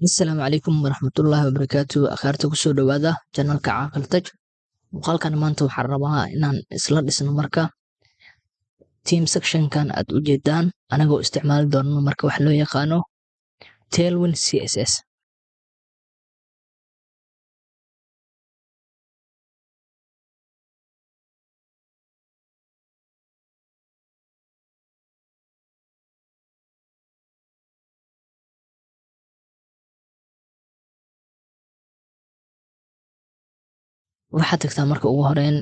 Asalaamu calaykum waraxmatullaahi wabarakaatu. Akhyaarta, kusoo dhawaada channelka Caaqil Taj. Muuqaalkan maanta waxaan rabaa inaan isla dhisno marka theme sectionkan aad u jeedaan, anagoo isticmaali doono marka wax loo yaqaano Tailwind CSS. Waxaad tagtaa marka ugu horeyn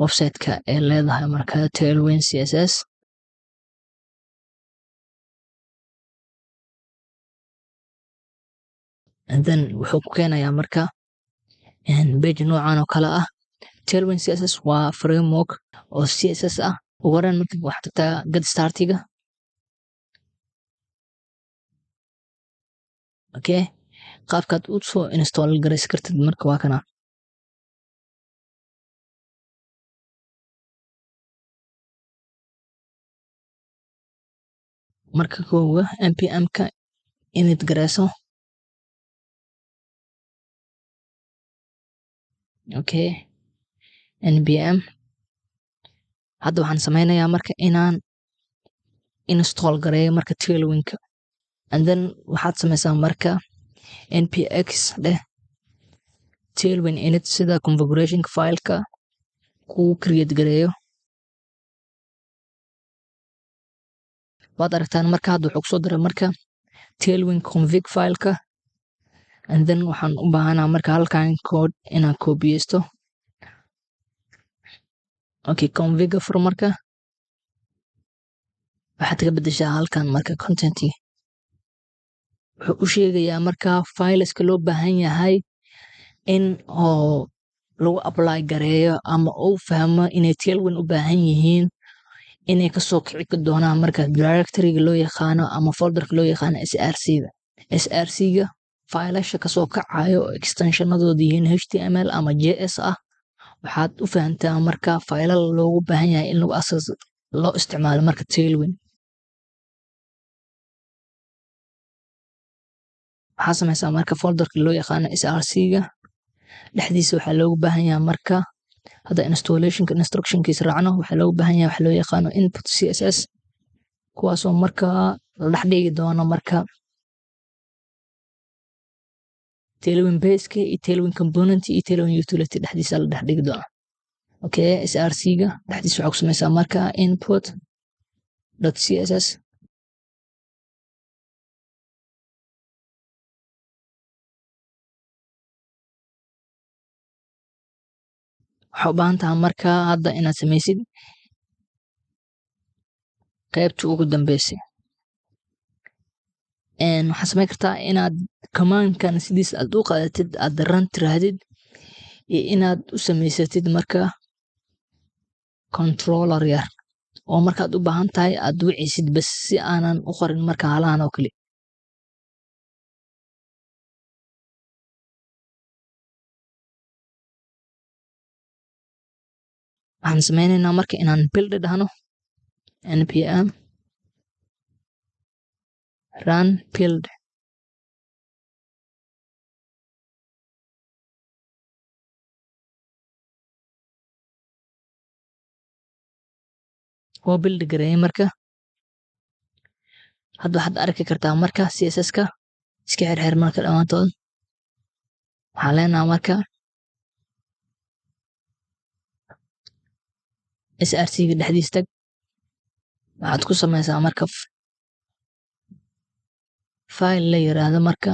website-ka ee leedahay marka Tailwind CSS. And then wuxuu ku keenayaa marka page noocan oo kale ah. Tailwind CSS waa framework oo CSS ah. Ugu horeyn marka waxaad tagtaa get startiga. Okay, qaabkaad u soo install garaysan kartid marka waa kana. Marka koowa npm-ka init garayso. Okay, npm. Hadda waxaan sameynayaa marka inaan install gareeyo marka Tailwind-ka. And then waxaad sameysaa marka npx dheh tailwind init, sida configuration file-ka kuu create gareeyo. Waad aragtaan marka hadda wuxuu kusoo diray marka tailwind config file-ka. And then waxaan u baahanaa marka halkan code inaan copyeysto. Okay, config fur. Marka waxaad ka bedeshaa halkan marka content. Wuxuu u sheegayaa marka fileska loo baahan yahay in oo lagu apply gareeyo ama uu fahmo inay Tailwind u baahan yihiin, inay kasoo kici doonaan marka directoryga loo yaqaano ama folderka loo yaqaano src-da. src-ga faylasha kasoo kacayo oo extensionadooda yihiin HTML ama JS ah, waxaad u fahantaa marka faylal loogu baahan yahay in lagu asaas loo isticmaalo marka Tailwind. Waxaa sameysaa marka folderka loo yaqaano src-ga dhexdiisa waxaa loogu baahan yahay marka hadda installationka instructionkiisa raacno, waxaa loogu baahan yahay waxa loo yaqaano input CSS, kuwaasoo marka la dhex dhigi doono marka Tailwind baseka iyo Tailwind component iyo Tailwind utility dhexdiisa la dhex dhigi doona. Okay, src-ga dhexdiisa waxaa ku sameysaa marka input.css. Waxaa u baahan tahay marka hadda inaad sameysid qaybta ugu dambeysay. Waxaad sameyn kartaa inaad commandkan sidiis aad u qaadatid, aad run tiraahdid, iyo inaad u sameysatid marka controller yar oo markaad u baahan tahay aad wicisid bas, si aanan u qorin marka halahan oo kale. Waxaan sameyneynaa marka inaan build dhahno, npm run build. Waa build gareeyay. Marka hadda waxaad arki kartaa marka CSS-ka iska xirxir. Marka dhammaantood waxaan leenahay marka src-ga dhexdiis tag, waxaad ku sameysaa marka file la yiraahdo marka,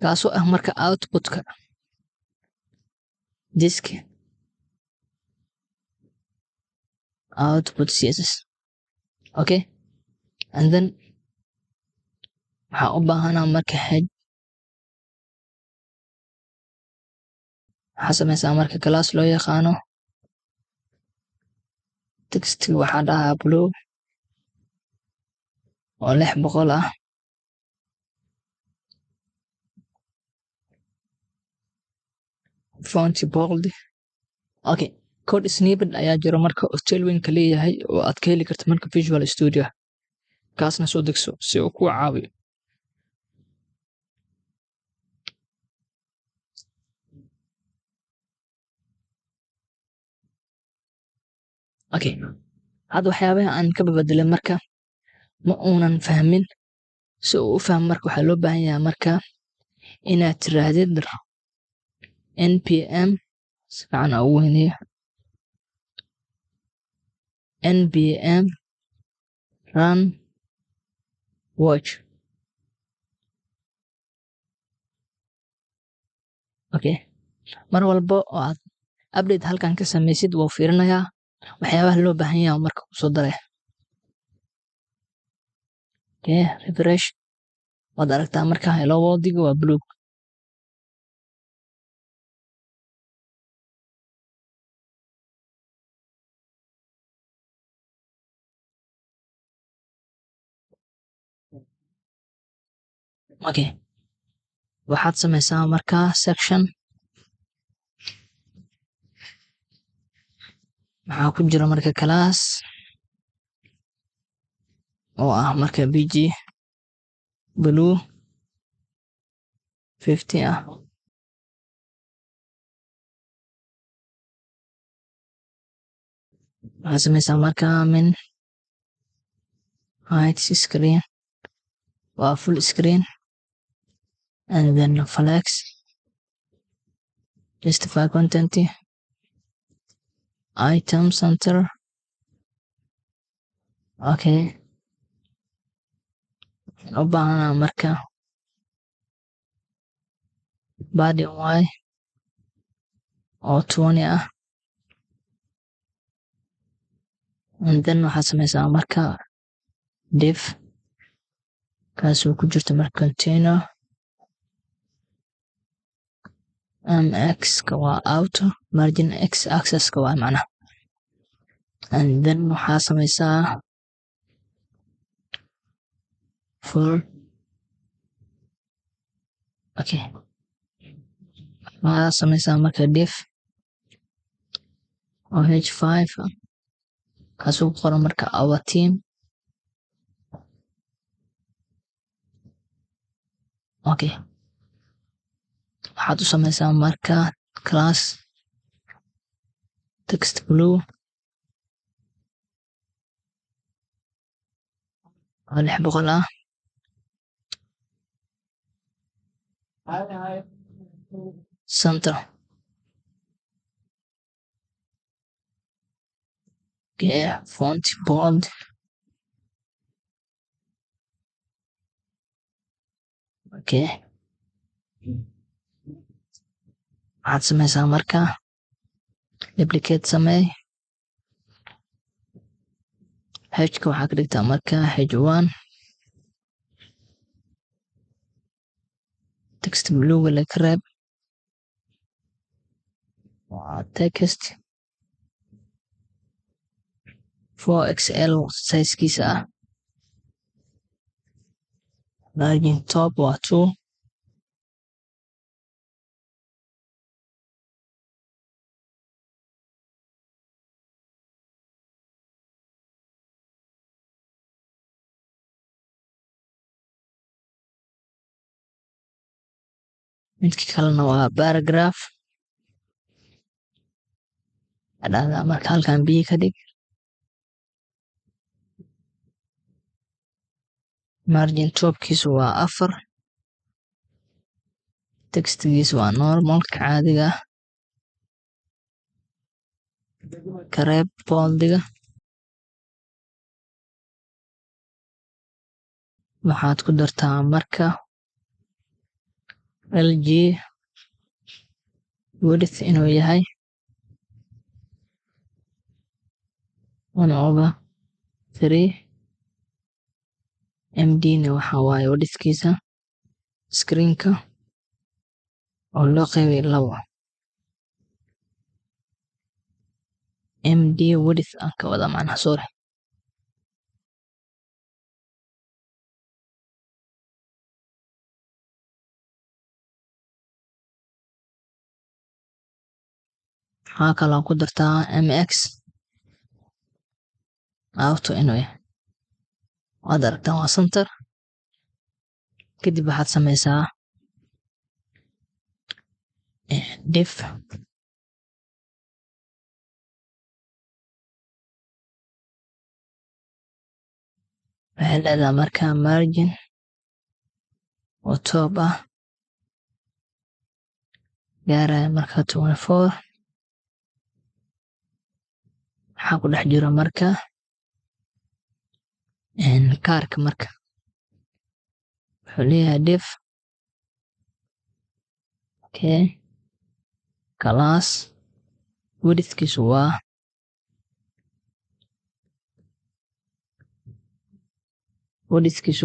kaasoo ah marka outputka disk output CSS. Okay, and then waxaan u baahanaa marka h. Waxaa sameysaa marka class loo yaqaano text, waxaa dhahaa blue oo 600 ah. Font bold. Okay, code snippet ayaa jiro marka oo Tailwind-ka leeyahay oo aad ka heli karto marka Visual Studio, kaasna soo degso si uu kuu caawiyo. Okay, hadda waxyaabaha aan ka babedelay marka ma uunan fahmin. Si uu u fahmo marka, waxaa loo baahan yahay marka inaad tiraahdid npm, si fiican aan ugu weyneeyo, npm run watch. Okay, mar walba oo aad update halkan ka sameysid, wuu fiirinayaa waxyaabaha loo baahan yahay marka kusoo daray. Okay, refresh. Waad aragtaa marka hello world-iga waa blue. Okay, waxaad sameysaa marka section. Maxaa ku jira marka? Class oo ah marka bg blue 50 ah. Waxaad sameysaa marka min height screen waa full screen, and then flex, justify content item center. Okay, u baahanaa marka padding y oo 20 ah, and then waxaad sameysaa marka div kaasoo ku jirto marka container, mx ka waa auto, margin x axis ka waa macnaha, and then waxaa sameysaa for. Okay, waxaa sameysaa marka div oo h5 kaasoo ku qoran marka our team. Okay, waxaad u sameysaa marka class text blue oo 600 ah, center. Okay, font bold. Okay, waxaad sameysaa marka duplicate samee. H-ka waxaa ka dhigtaa marka h1, text blue la ka reeb, waa text 4xl sizekiisa ah, margin top waa 2. Midka kalena waa paragraph. Dhahdaa marka halkan p ka dhig, margin topkiisu waa 4, textigiisu waa normalka caadiga ah, kareeb boldiga. Waxaad ku dartaa marka lg width inuu yahay 1/3 md na waxaa waaye widthkiisa screenka oo loo qeybay 2 md width aan ka wada macnaha, sorry. Waxaa kaloo ku dartaa mx auto inuu yahay. Waad aragtaan, waa center. Kadib waxaad sameysaa div. Waxay leedahay marka margin oo top ah gaaraya marka 24. Waxaa ku dhex jiro marka cardka. Marka wuxuu leeyahay div, okay, class widthkiisu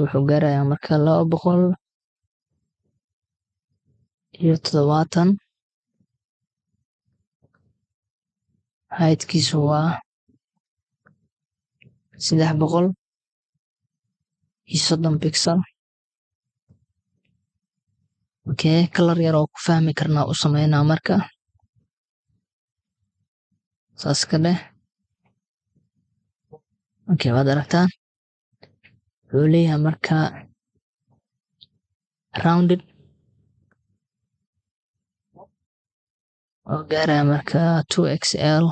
wuxuu gaarayaa marka 270. Heightkiisu waa 330 pixel. Okay, color yar oo ku fahmi karnaa u sameynaa marka saas ka dheh. Okay, waad aragtaan, wuxuu leeyahay marka rounded oo gaaraya marka 2xl.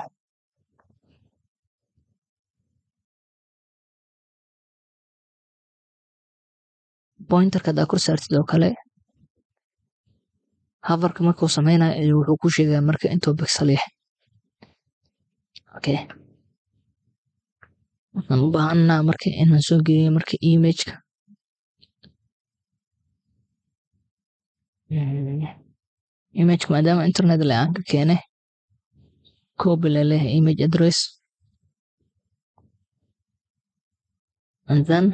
Pointerka hadaa kor saartid oo kale, hoverka markuu sameynayo ayuu wuxuu ku sheegaya marka intuu pixel yahay. Okay, waxaan u baahanaa marka inaan soo geliyo marka imageka. Imageka maadaama internet le aan ka keenay, copy laleeyahay image address, and then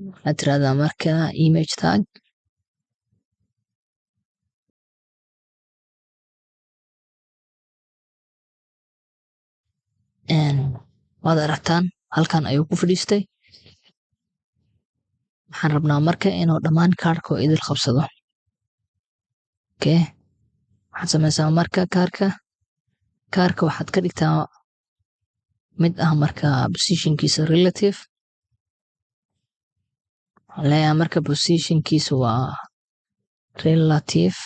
waxaad tirahdaa marka image tag. Waad aragtaan, halkan ayuu ku fadhiistay. Waxaan rabnaa marka inuu dhammaan cardka oo idil qabsado. Okay, waxaad sameysaa marka cardka waxaad ka dhigtaa mid ah marka positionkiisa relative. Waxaan leeyahay marka positionkiisa waa relative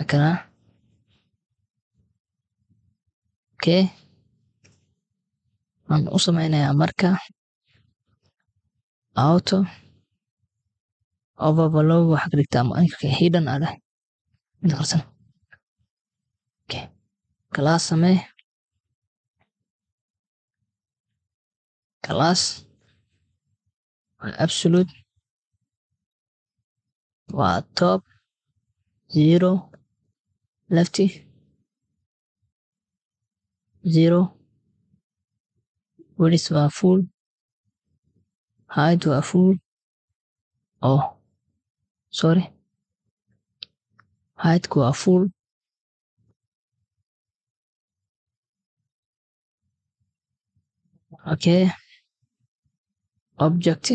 akana. Okay, waxaan u sameynayaa marka auto overflow, waxaa ka dhigtaa marka hidden ah dheh mid qarsan. Okay, class samee, class waa absolute, waa top 0, left 0, width waa full, height waa full. Oh sorry, height waa full. Okay, object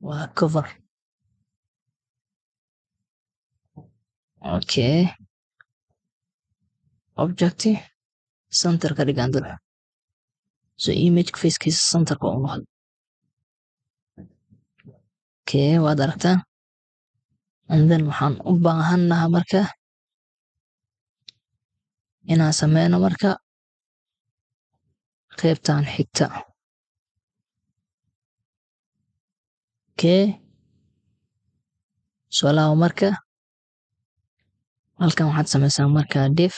waa cover. Okay, object center ka dhigan dad, so image facekiisa centerka u noqdo. Okay, waad aragtaa. And then waxaan u baahannaha marka inaan sameyno marka qaybtan xigta. Okay, soo laabo marka halkan waxaad sameysaa marka div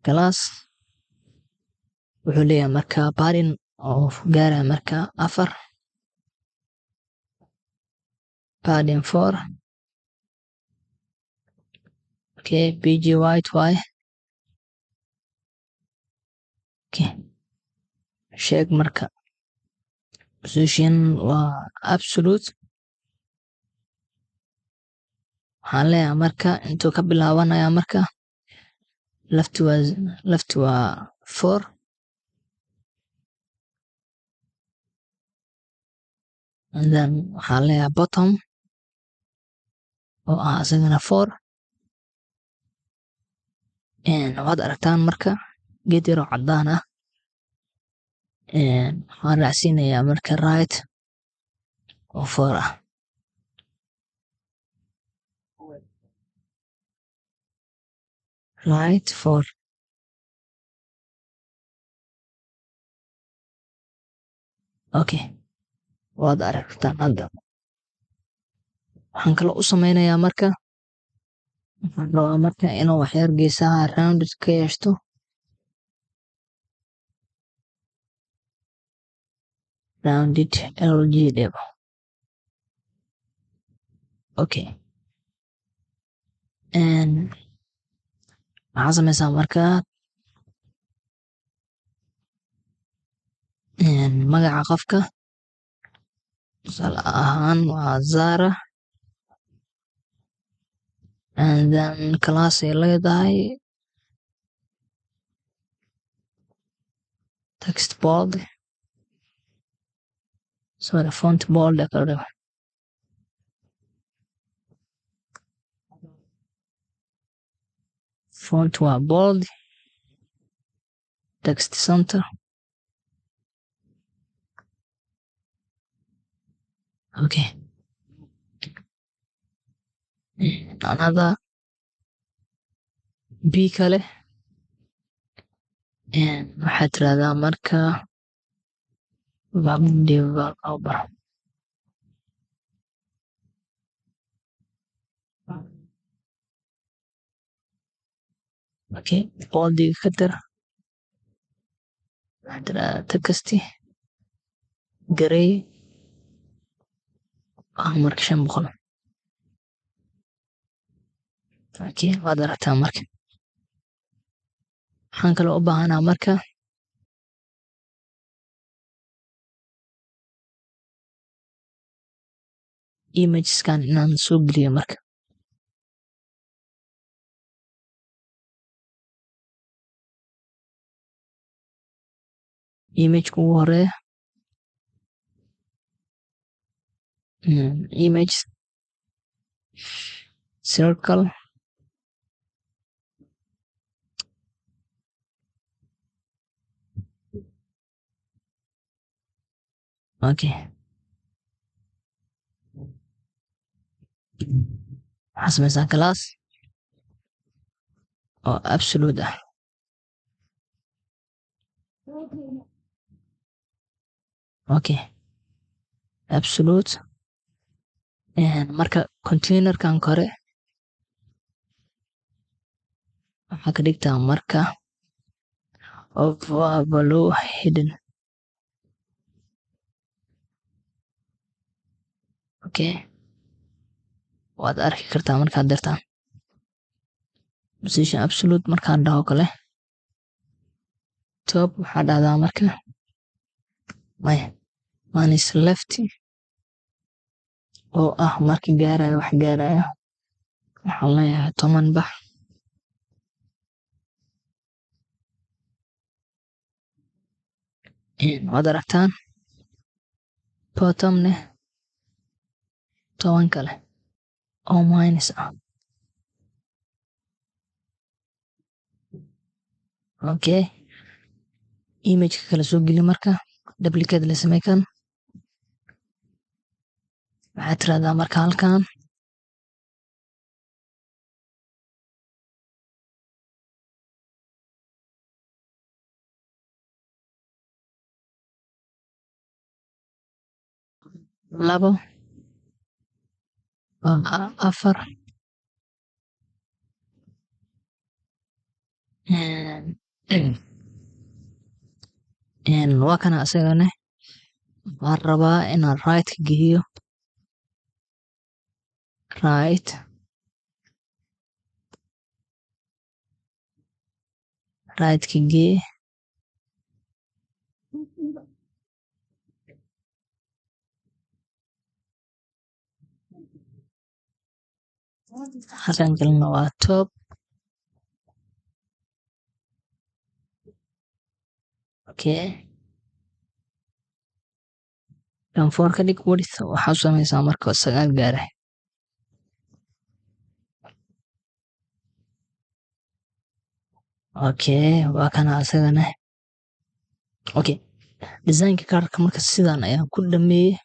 class, wuxuu leeyahay marka padding oo gaaraya marka 4, padding 4. Okay, bg white y. Okay, sheeg marka position waa absolute. Waxaan leeyahay marka intuu ka bilaabanaya marka left waa 4, and then waxaan leeyahay bottom oo ah isagana 4. Waad aragtaan marka geed yar oo caddaan ah. Waxaan raacsiinayaa marka right oo 4 ah. Right 4. Okay, waad aragtaan hadda. Waxaan kaloo u sameynayaa marka, waxaan rabaa marka inuu waxyar geesaha rounded ka yeeshto. Rounded LG dhebo. Okay. Maxaa sameysaa marka? Magaca qofka tusaale ahaan waa Zara, and then class ay leedahay text bold, sorry, font bold ee kala dhigo. Font waa bold, text center. Okay, another B kale. Waxaad tirahdaa marka web developer. Okay, boldiga ka tir. Waxaad tirahdaa text gray ah marka 500. Okay, waad aragtaa marka. Waxaan kaloo u baahanaa marka imageskan inaan soo geliyo marka. Image ugu horeeya. Image circle. Okay. Waxaa sameysaa class oo absolute ah. Okay. Absolute. Marka containerkan kore waxaa ka dhigtaa marka overflow hidden. Okay. Waad arki kartaa markaad dirtaan. Position absolute markaan dhaho kale. Top waxaa dhahdaa marka maya minus left oo ah marka gaarayo wax gaarayo. Waxaan leeyahay 10 bax. Waad aragtaan bottom ne 10 kale oo minus ah. Okay. Image ka kala soo geli marka duplicate la samey kan. Waxaad tiraahdaa marka halkan 2 4. Waa kana asagane. Waxaan rabaa inaan right ka geeyo. Right. Right ka gee. Halkan kalena waa top. Okay. Kan 4 ka dhig width waxaa sameysaa marka 9 gaaray. Okay, waa kana asagana. Okay. Design-ka kaarka marka sidaan ayaan ku dhameeyay.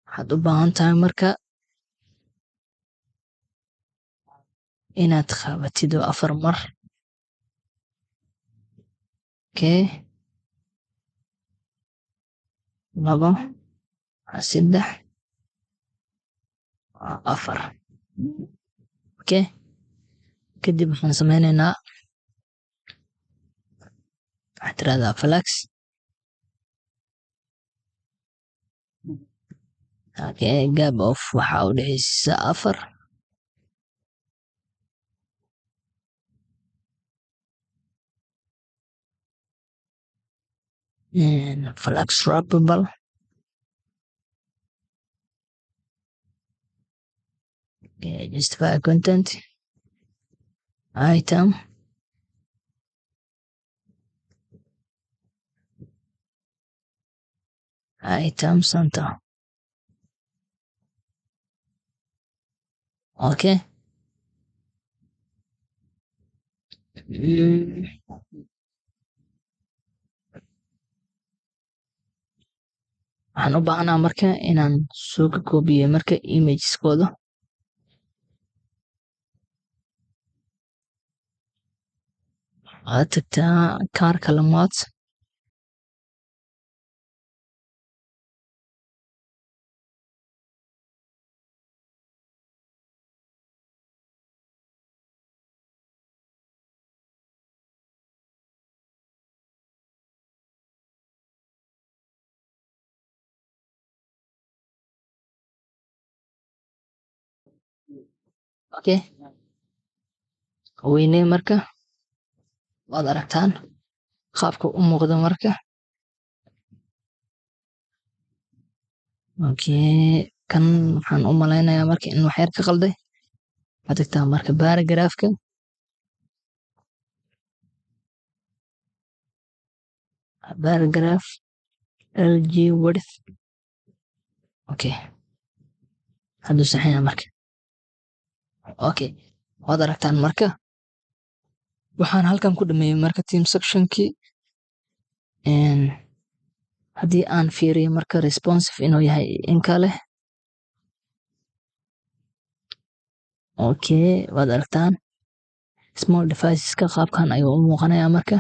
Waxaad u baahan tahay marka Inaad qabatid oo afar mar. Okay, labo, saddex, afar. Okay, kadib waxaan sameyneynaa, waxaad tirahdaa flex. Okay, gap of waxaa u dhexeysa afar. Flex wrappable. Okay, justify content item. Item center. Okay. Waxaan u baahnaa marka inaan soo ka koobiyo marka imageskooda. Waxaad tagtaa kaarka lamaad. Okay, weyne marka waad aragtaan qaabka u muuqda marka. Okay, kan waxaan u malaynayaa marka in wax yar ka qalday. Waxaad tagtaa marka paragraphka. Paragraph LG width. Okay, hadduu saxan yahay marka. Okay, waad aragtaan marka. Waxaan halkan ku dhameeyay marka theme sectionkii. Haddii aan fiiriyo marka responsive inuu yahay in kale. Okay, waad aragtaan small deviceska qaabkan ayuu u muuqanayaa marka.